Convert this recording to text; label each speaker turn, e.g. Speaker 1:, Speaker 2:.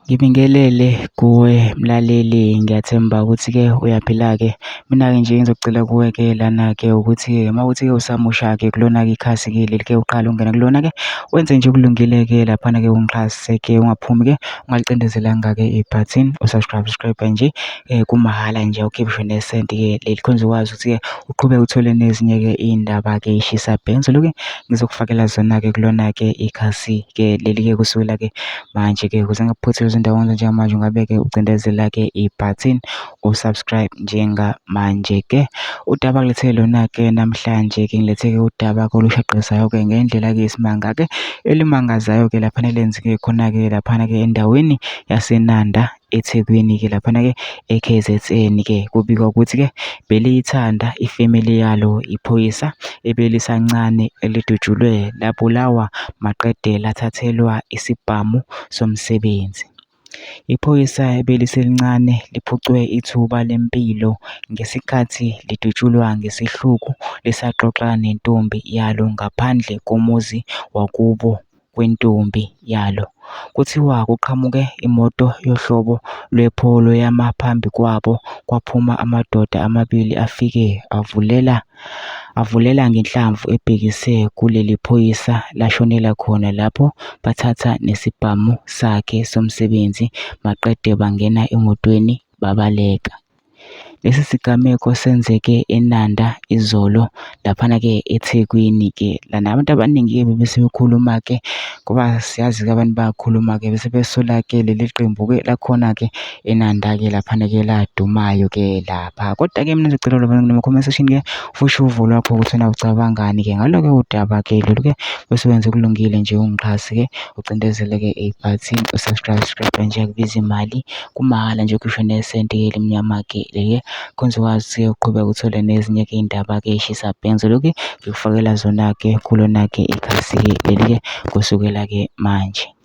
Speaker 1: Ngibingelele kuwe mlaleli, ngiyathemba ukuthi-ke uyaphila-ke. Mina-ke nje engizocela kuwe-ke lana-ke ukuthi-ke uma kuwukuthi-ke usamusha-ke kulona-ke ikhasi-ke leli-ke uqala ungena kulona-ke, wenze nje okulungile-ke laphana-ke ungixhase-ke ungaphumi-ke ungalicindezelanga-ke ibhathini u-subscribe, subscribe nje kumahhala nje awukhiphi ngisho nesenti-ke leli khona uzokwazi ukuthi-ke uqhubeke uthole nezinye-ke iy'ndaba-ke ey'shisa bhe. Ngizoloke ngizokufakela zona-ke kulona-ke ikhasi-ke leli-ke kusukela-ke manje-ke ukuze ngingakuphuthi izindawo njengamanje ungabe-ke ucindezela-ke ibhathini u-subscribe njengamanje-ke. Udaba ngilethe lona-ke namhlanje-ke ngilethe-ke udaba olushaqisayo-ke ngendlela-ke yesimanga-ke elimangazayo-ke laphana elenzeke khona-ke laphana-ke endaweni yaseNanda eThekwini-ke laphana-ke e-KZN-ke kubikwa ukuthi-ke beliyithanda ifemeli yalo iphoyisa ebelisancane elidutshulwe labulawa maqede lathathelwa isibhamu somsebenzi. Iphoyisa ebeliselincane liphucwe ithuba lempilo ngesikhathi lidutshulwa ngesihluku lisaxoxa nentombi yalo ngaphandle komuzi wakubo kwentombi yalo. Kuthiwa kuqhamuke imoto yohlobo lwePolo yama phambi kwabo kwaphuma amadoda amabili afike avulela ngenhlamvu ebhekise kuleli phoyisa lashonela khona lapho bathatha nesibhamu sakhe somsebenzi maqede bangena emotweni babaleka. Lesi sigameko senzeke eNanda izolo laphana-ke eThekwini-ke. Lana abantu abaningi-ke bebe sebekhuluma-ke ngoba siyazi-ke abantu bayakhuluma-ke bese besola-ke leli qembu-ke lakhona-ke eNanda-ke laphana-ke ladumayo-ke lapha. Kodwa-ke mina ngizocela ulobela kuma-comment section-ke usho uvo lwakho ukuthi wena ucabangani-ke ngalo-ke udaba-ke lolu-ke bese wenza okulungile nje ungixhase-ke ucindezele-ke ibhathini u-subscribe subscribe nje akubizi imali. Kumahhala nje ukhishwe nesenti-ke elimnyama-ke leli khona uzokwazi uqhubeke uthole nezinye-ke iy'ndaba-ke ey'shisa bhe. Ngizolokhu ngikufakela zona-ke kulona-ke ikhasi-ke leli-ke kusukela-ke manje.